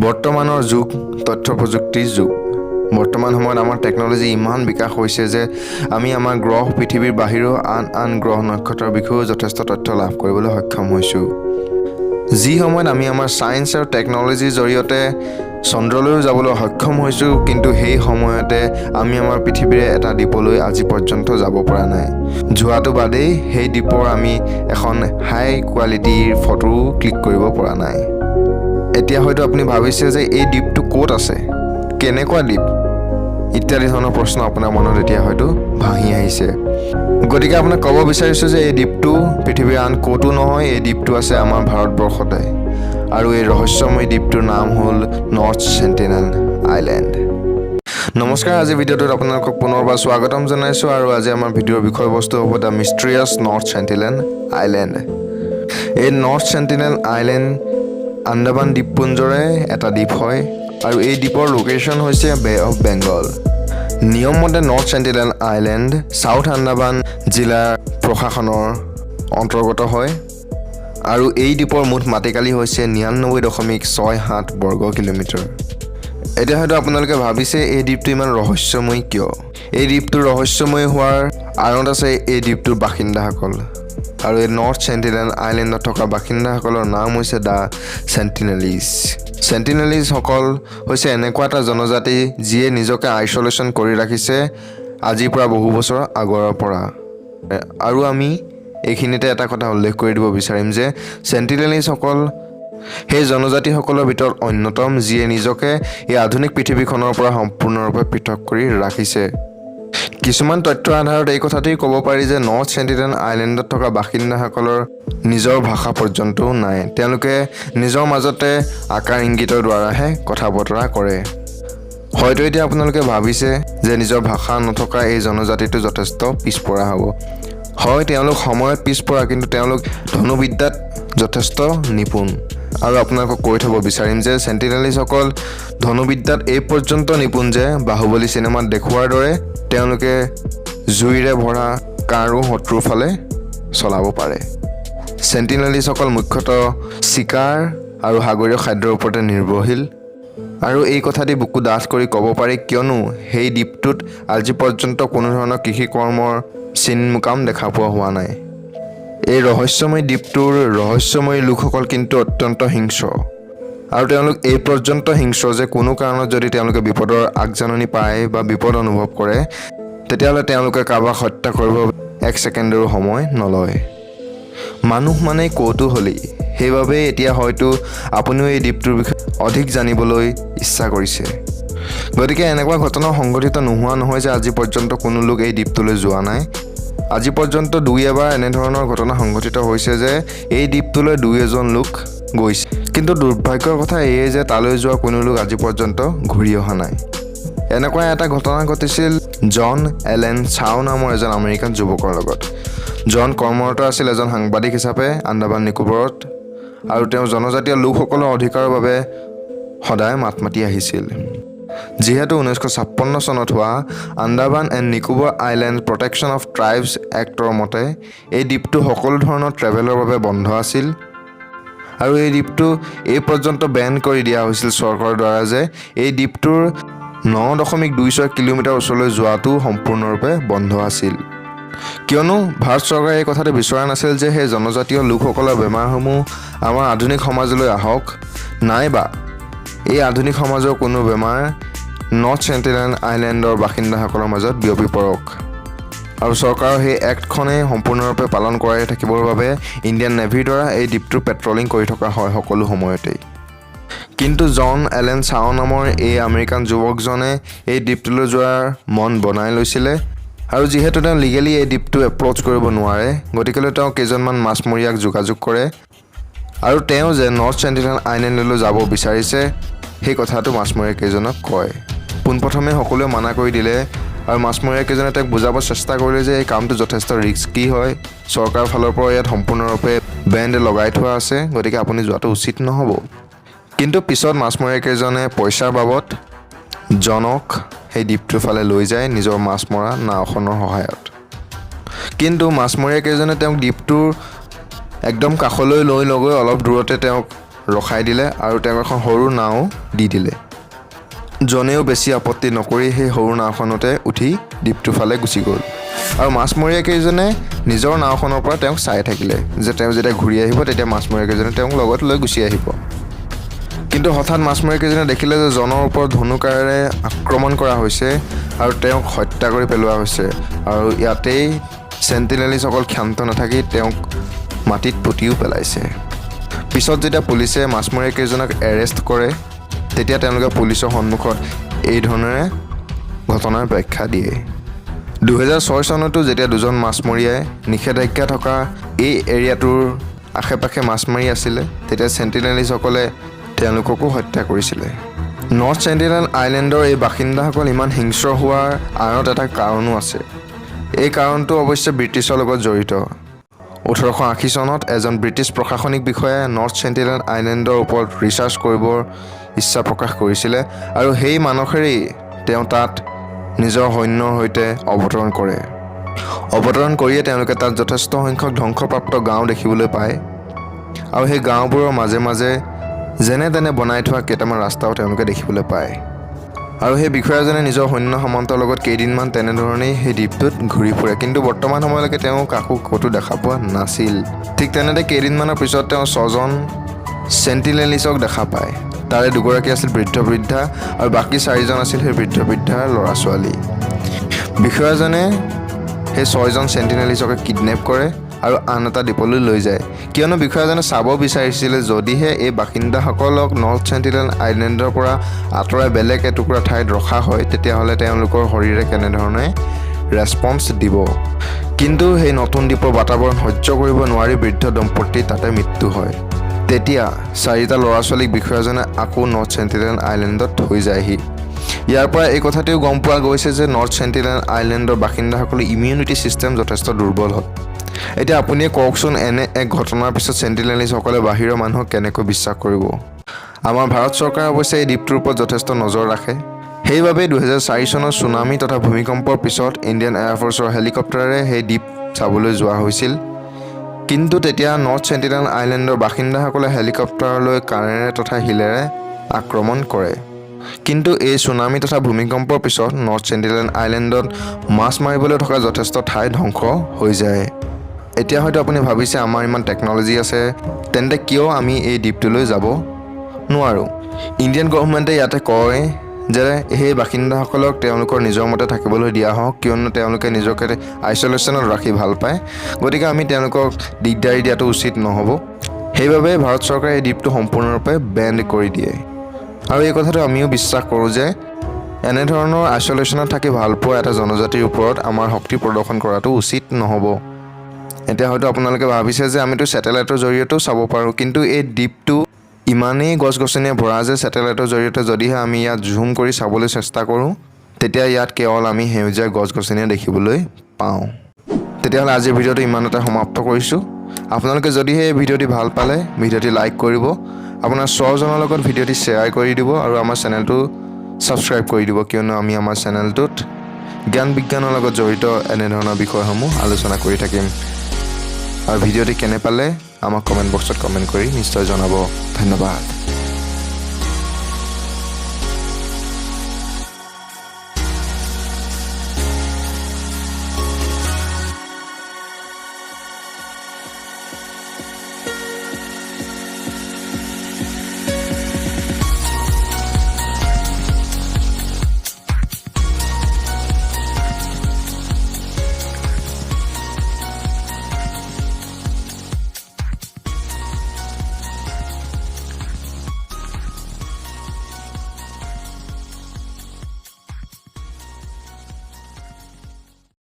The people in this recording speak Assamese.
বৰ্তমানৰ যুগ তথ্য প্ৰযুক্তিৰ যুগ। বৰ্তমান সময়ত আমাৰ টেকন'লজি ইমান বিকাশ হৈছে যে আমি আমাৰ গ্ৰহ পৃথিৱীৰ বাহিৰেও আন আন গ্ৰহ নক্ষত্ৰৰ বিষয়েও যথেষ্ট তথ্য লাভ কৰিবলৈ সক্ষম হৈছোঁ। যি সময়ত আমি আমাৰ ছায়েন্স আৰু টেকন'লজিৰ জৰিয়তে চন্দ্ৰলৈও যাবলৈ সক্ষম হৈছোঁ, কিন্তু সেই সময়তে আমি আমাৰ পৃথিৱীৰে এটা দ্বীপলৈ আজি পৰ্যন্ত যাব পৰা নাই। যোৱাটো বাদেই, সেই দ্বীপৰ আমি এখন হাই কোৱালিটিৰ ফটো ক্লিক কৰিব পৰা নাই। এতিয়া হয়তো আপুনি ভাবিছে যে এই দ্বীপটো ক'ত আছে, কেনেকুৱা দ্বীপ ইত্যাদি ধৰণৰ প্ৰশ্ন আপোনাৰ মনত এতিয়া হয়তো ভাহি আহিছে। গতিকে আপোনাক ক'ব বিচাৰিছোঁ যে এই দ্বীপটো পৃথিৱীৰ আন ক'তো নহয়, এই দ্বীপটো আছে আমাৰ ভাৰতবৰ্ষতে আৰু এই ৰহস্যময় দ্বীপটোৰ নাম হ'ল নৰ্থ চেণ্টিনেল আইলেণ্ড। নমস্কাৰ, আজি ভিডিঅ'টোত আপোনালোকক পুনৰবাৰ স্বাগতম জনাইছোঁ আৰু আজি আমাৰ ভিডিঅ'ৰ বিষয়বস্তু হ'ব the mysterious North Sentinel Island। এই নৰ্থ চেণ্টিনেল আইলেণ্ড আন্দামান দ্বীপপুঞ্জৰে এটা দ্বীপ হয় আৰু এই দ্বীপৰ লোকেশ্যন হৈছে বে অফ বেংগল। নিয়মমতে north sentinel island south Andaman জিলাৰ প্ৰশাসনৰ অন্তৰ্গত হয় আৰু এই দ্বীপৰ মুঠ মাটিকালি হৈছে 99.67 বৰ্গ কিলোমিটাৰ। এতিয়া হয়তো আপোনালোকে ভাবিছে, এই দ্বীপটো ইমান ৰহস্যময়ী কিয়? এই দ্বীপটো ৰহস্যময়ী হোৱাৰ আঁৰত আছে এই দ্বীপটোৰ বাসিন্দাসকল আৰু এই নৰ্থ চেণ্টিনেল আইলেণ্ডত থকা বাসিন্দাসকলৰ নাম হৈছে the চেণ্টিনেলিজ। চেণ্টিনেলিজসকল হৈছে এনেকুৱা এটা জনজাতি, যিয়ে নিজকে আইচলেশ্যন কৰি ৰাখিছে আজিৰ পৰা বহু বছৰ আগৰ পৰা। আৰু আমি এইখিনিতে এটা কথা উল্লেখ কৰি দিব বিচাৰিম যে চেণ্টিনেলিজসকল সেই জনজাতিসকলৰ ভিতৰত অন্যতম, যিয়ে নিজকে এই আধুনিক পৃথিৱীখনৰ পৰা সম্পূৰ্ণৰূপে পৃথক কৰি ৰাখিছে। কিছুমান তথ্যৰ আধাৰত এই কথাটোৱেই ক'ব পাৰি যে নৰ্থ চেণ্টিনেল আইলেণ্ডত থকা বাসিন্দাসকলৰ নিজৰ ভাষা পৰ্যন্তও নাই। তেওঁলোকে নিজৰ মাজতে আকাৰ ইংগিতৰ দ্বাৰাহে কথা বতৰা কৰে। হয়তো এতিয়া আপোনালোকে ভাবিছে যে নিজৰ ভাষা নথকা এই জনজাতিটো যথেষ্ট পিছপৰা হ'ব। হয়, তেওঁলোক সময়ত পিছপৰা, কিন্তু তেওঁলোক ধনুবিদ্যাত যথেষ্ট নিপুণ। আৰু আপোনালোকক কৈ থ'ব বিচাৰিম যে চেণ্টিনেলিজসকল ধনুবিদ্যাত এই পৰ্যন্ত নিপুণ যে বাহুবলী চিনেমাত দেখুওৱাৰ দৰে তেওঁলোকে জুইৰে ভৰা কাঁড়ো শত্ৰুৰ ফালে চলাব পাৰে। চেণ্টিনেলিজসকল মুখ্যতঃ চিকাৰ আৰু সাগৰীয় খাদ্যৰ ওপৰতে নিৰ্ভৰশীল আৰু এই কথাটি বুকু ডাঠ কৰি ক'ব পাৰি, কিয়নো সেই দ্বীপটোত আজি পৰ্যন্ত কোনো ধৰণৰ কৃষি কৰ্মৰ চিন মোকাম দেখা পোৱা হোৱা নাই। এই ৰহস্যময় দ্বীপটোৰ ৰহস্যময়ী লোকসকল কিন্তু অত্যন্ত হিংস্ৰ আৰু তেওঁলোক এই পৰ্যন্ত হিংস্ৰ যে কোনো কাৰণত যদি তেওঁলোকে বিপদৰ আগজাননী পায় বা বিপদ অনুভৱ কৰে, তেতিয়াহ'লে তেওঁলোকে কাৰোবাক হত্যা কৰিব এক ছেকেণ্ডৰো সময় নলয়। মানুহ মানেই কৌতূহলী। সেইবাবেই এতিয়া হয়তো আপুনিও এই দ্বীপটোৰ বিষয়ে অধিক জানিবলৈ ইচ্ছা কৰিছে। গতিকে এনেকুৱা ঘটনা সংঘটিত নোহোৱা নহয় যে আজি পৰ্যন্ত কোনো লোক এই দ্বীপটোলৈ যোৱা নাই। আজি পৰ্যন্ত দুই এবাৰ এনেধৰণৰ ঘটনা সংঘটিত হৈছে যে এই দ্বীপটোলৈ দুই এজন লোক গৈছে, কিন্তু দুৰ্ভাগ্যৰ কথা এয়ে যে তালৈ যোৱা কোনো লোক আজি পৰ্যন্ত ঘূৰি অহা নাই। এনেকুৱা এটা ঘটনা ঘটিছিল জন এলেন চাও নামৰ এজন আমেৰিকান যুৱকৰ লগত। জন কৰ্মৰত আছিল এজন সাংবাদিক হিচাপে আন্দামান নিকোবৰত আৰু তেওঁ জনজাতীয় লোকসকলৰ অধিকাৰৰ বাবে সদায় মাত মাতি আহিছিল। যিহেতু 1956 চনত হোৱা Andaman and Nicobar Island Protection of Tribes actor মতে এই দ্বীপটো সকলো ধৰণৰ ট্ৰেভেলৰ বাবে বন্ধ আছিল আৰু এই দ্বীপটো এই পৰ্যন্ত বেন কৰি দিয়া হৈছিল চৰকাৰৰ দ্বাৰা যে এই দ্বীপটোৰ 9.26 কিলোমিটাৰ ওচৰলৈ যোৱাটো সম্পূৰ্ণৰূপে বন্ধ আছিল। কিয়নো ভাৰত চৰকাৰে এই কথাটো বিচৰা নাছিল যে সেই জনজাতীয় লোকসকলৰ বেমাৰসমূহ আমাৰ আধুনিক সমাজলৈ আহক, নাইবা এই আধুনিক সমাজৰ কোনো বেমাৰ নৰ্থ চেণ্টিনেল আইলেণ্ডৰ বাসিন্দাসকলৰ মাজত বিয়পি পৰক। আৰু চৰকাৰৰ সেই এক্টখনেই সম্পূৰ্ণৰূপে পালন কৰাই থাকিবৰ বাবে ইণ্ডিয়ান নেভিৰ দ্বাৰা এই দ্বীপটোৰ পেট্ৰলিং কৰি থকা হয় সকলো সময়তেই। কিন্তু জন এলেন চাও নামৰ এই আমেৰিকান যুৱকজনে এই দ্বীপটোলৈ যোৱাৰ মন বনাই লৈছিলে আৰু যিহেতু তেওঁ লিগেলি এই দ্বীপটো এপ্ৰ'চ কৰিব নোৱাৰে, গতিকেলৈ তেওঁ কেইজনমান মাছমৰীয়াক যোগাযোগ কৰে আৰু তেওঁ যে নৰ্থ চেণ্টিনেল আইলেণ্ডলৈ যাব বিচাৰিছে, সেই কথাটো মাছমৰীয়া কেইজনক কয়। পোনপ্ৰথমে সকলোৱে মানা কৰি দিলে আৰু মাছমৰীয়া কেইজনে তেওঁক বুজাব চেষ্টা কৰিলে যে এই কামটো যথেষ্ট ৰিস্কি হয়, চৰকাৰৰ ফালৰ পৰা ইয়াত সম্পূৰ্ণৰূপে বেণ্ড লগাই থোৱা আছে, গতিকে আপুনি যোৱাটো উচিত নহ'ব। কিন্তু পিছত মাছমৰীয়া কেইজনে পইচাৰ বাবদ জনক সেই দ্বীপটোৰ ফালে লৈ যায় নিজৰ মাছ মৰা নাওখনৰ সহায়ত। কিন্তু মাছমৰীয়া কেইজনে তেওঁক দ্বীপটোৰ একদম কাষলৈ লৈ নগৈ অলপ দূৰতে তেওঁক ৰখাই দিলে আৰু তেওঁক এখন সৰু নাও দি দিলে। জনেও বেছি আপত্তি নকৰি সেই সৰু নাওখনতে উঠি দ্বীপটোৰ ফালে গুচি গ'ল আৰু মাছমৰীয়া কেইজনে নিজৰ নাওখনৰ পৰা তেওঁক চাই থাকিলে যে তেওঁ যেতিয়া ঘূৰি আহিব, তেতিয়া মাছমৰীয়া কেইজনে তেওঁক লগত লৈ গুচি আহিব। কিন্তু হঠাৎ মাছমৰীয়া কেইজনে দেখিলে যে জনৰ ওপৰত ধনুকাঁড়েৰে আক্ৰমণ কৰা হৈছে আৰু তেওঁক হত্যা কৰি পেলোৱা হৈছে। আৰু ইয়াতেই চেণ্টিনেলিছসকল ক্ষান্ত নাথাকি তেওঁক মাটিত পুতিও পেলাইছে। পিছত যেতিয়া পুলিচে মাছমৰীয়া কেইজনক এৰেষ্ট কৰে, তেতিয়া তেওঁলোকে পুলিচৰ সন্মুখত এই ধৰণেৰে ঘটনাৰ ব্যাখ্যা দিয়ে। 2006 চনতো যেতিয়া দুজন মাছমৰীয়াই নিষেধাজ্ঞা থকা এই এৰিয়াটোৰ আশে পাশে মাছ মাৰি আছিলে, তেতিয়া চেণ্টিনেলিছসকলে তেওঁলোককো হত্যা কৰিছিলে। নৰ্থ চেণ্টিনেল আইলেণ্ডৰ এই বাসিন্দাসকল ইমান হিংস্ৰ হোৱাৰ আঁৰত এটা কাৰণো আছে। এই কাৰণটো অৱশ্যে ব্ৰিটিছৰ লগত জড়িত। 1880 চনত এজন ব্ৰিটিছ প্ৰশাসনিক বিষয়াই নৰ্থ চেণ্টিনেল আইলেণ্ডৰ ওপৰত ৰিচাৰ্চ কৰিবৰ ইচ্ছা প্ৰকাশ কৰিছিলে আৰু সেই মানসেৰেই তেওঁ তাত নিজৰ সৈন্যৰ সৈতে অৱতৰণ কৰে। অৱতৰণ কৰিয়ে তেওঁলোকে তাত যথেষ্ট সংখ্যক ধ্বংসপ্ৰাপ্ত গাঁও দেখিবলৈ পায় আৰু সেই গাঁওবোৰৰ মাজে মাজে যেনে তেনে বনাই থোৱা কেইটামান ৰাস্তাও তেওঁলোকে দেখিবলৈ পায়। আৰু সেই বিষয়াজনে নিজৰ সৈন্য সামন্তৰ লগত কেইদিনমান তেনেধৰণেই সেই দ্বীপটোত ঘূৰি ফুৰে, কিন্তু বৰ্তমান সময়লৈকে তেওঁ কাকো ক'তো দেখা পোৱা নাছিল। ঠিক তেনেতে কেইদিনমানৰ পিছত তেওঁ ছজন চেণ্টিনেলিছক দেখা পায়। তাৰে দুগৰাকী আছিল বৃদ্ধ বৃদ্ধা আৰু বাকী চাৰিজন আছিল সেই বৃদ্ধ বৃদ্ধাৰ ল'ৰা ছোৱালী। বিষয়াজনে সেই ছয়জন চেণ্টিনেলিছকে কিডনেপ কৰে আৰু আন এটা দ্বীপলৈ লৈ যায়, কিয়নো বিষয়াজনে চাব বিচাৰিছিলে যদিহে এই বাসিন্দাসকলক নৰ্থ চেণ্টিনেল আইলেণ্ডৰ পৰা আঁতৰাই বেলেগ এটুকুৰা ঠাইত ৰখা হয়, তেতিয়াহ'লে তেওঁলোকৰ শৰীৰে কেনেধৰণে ৰেছপন্স দিব। কিন্তু সেই নতুন দ্বীপৰ বাতাবৰণ সহ্য কৰিব নোৱাৰি বৃদ্ধ দম্পতীৰ তাতে মৃত্যু হয়। তেতিয়া চাৰিটা ল'ৰা ছোৱালীক বিষয়াজনে আকৌ নৰ্থ চেণ্টিনেল আইলেণ্ডত থৈ যায়হি। ইয়াৰ পৰা এই কথাটোও গম পোৱা গৈছে যে নৰ্থ চেণ্টিনেল আইলেণ্ডৰ বাসিন্দাসকলৰ ইমিউনিটি ছিষ্টেম যথেষ্ট দুৰ্বল হয়। এতিয়া আপুনিয়ে কওকচোন, এনে এক ঘটনাৰ পিছত চেণ্টিনেলিছসকলে বাহিৰৰ মানুহক কেনেকৈ বিশ্বাস কৰিব? আমাৰ ভাৰত চৰকাৰে অৱশ্যে এই দ্বীপটোৰ ওপৰত যথেষ্ট নজৰ ৰাখে। সেইবাবেই 2004 চনৰ চুনামী তথা ভূমিকম্পৰ পিছত ইণ্ডিয়ান এয়াৰফ'ৰ্চৰ হেলিকপ্টাৰেৰে সেই দ্বীপ চাবলৈ যোৱা হৈছিল। কিন্তু তেতিয়া নৰ্থ চেণ্টিনেল আইলেণ্ডৰ বাসিন্দাসকলে হেলিকপ্টাৰলৈ কাঁড়েৰে তথা শিলেৰে আক্ৰমণ কৰে। কিন্তু এই চুনামী তথা ভূমিকম্পৰ পিছত নৰ্থ চেণ্টিনেল আইলেণ্ডত মাছ মাৰিবলৈ থকা যথেষ্ট ঠাই ধ্বংস হৈ যায়। এতিয়া হয়তো আপুনি ভাবিছে, আমাৰ ইমান টেকন'লজি আছে, তেন্তে কিয় আমি এই দ্বীপটোলৈ যাব নোৱাৰোঁ? ইণ্ডিয়ান গভমেণ্টে ইয়াতে কয় যে সেই বাসিন্দাসকলক তেওঁলোকৰ নিজৰ মতে থাকিবলৈ দিয়া হওক, কিয়নো তেওঁলোকে নিজকে আইচলেশ্যনত ৰাখি ভাল পায়। গতিকে আমি তেওঁলোকক দিগদাৰি দিয়াটো উচিত নহ'ব। সেইবাবে ভাৰত চৰকাৰে এই দ্বীপটো সম্পূৰ্ণৰূপে বেণ্ড কৰি দিয়ে। আৰু এই কথাটো আমিও বিশ্বাস কৰোঁ যে এনেধৰণৰ আইচলেশ্যনত থাকি ভাল পোৱা এটা জনজাতিৰ ওপৰত আমাৰ শক্তি প্ৰদৰ্শন কৰাটো উচিত নহ'ব। এতিয়া হয়তো আপোনালোকে ভাবিছে যে আমিতো ছেটেলাইটৰ জৰিয়তেও চাব পাৰোঁ, কিন্তু এই দ্বীপটো ইমানেই গছ গছনিয়ে ভৰা যে ছেটেলাইটৰ জৰিয়তে যদিহে আমি ইয়াত জুম কৰি চাবলৈ চেষ্টা কৰোঁ, তেতিয়া ইয়াত কেৱল আমি সেউজীয়া গছ গছনিয়ে দেখিবলৈ পাওঁ। তেতিয়াহ'লে আজিৰ ভিডিঅ'টো ইমানতে সমাপ্ত কৰিছোঁ। আপোনালোকে যদিহে এই ভিডিঅ'টি ভাল পালে, ভিডিঅ'টি লাইক কৰিব, আপোনাৰ ছজনৰ লগত ভিডিঅ'টি শ্বেয়াৰ কৰি দিব আৰু আমাৰ চেনেলটো ছাবস্ক্ৰাইব কৰি দিব, কিয়নো আমি আমাৰ চেনেলটোত জ্ঞান বিজ্ঞানৰ লগত জড়িত এনেধৰণৰ বিষয়সমূহ আলোচনা কৰি থাকিম। আৰু ভিডিঅ'টি কেনে পালে আমাক কমেণ্ট বক্সত কমেণ্ট কৰি নিশ্চয় জনাব। ধন্যবাদ।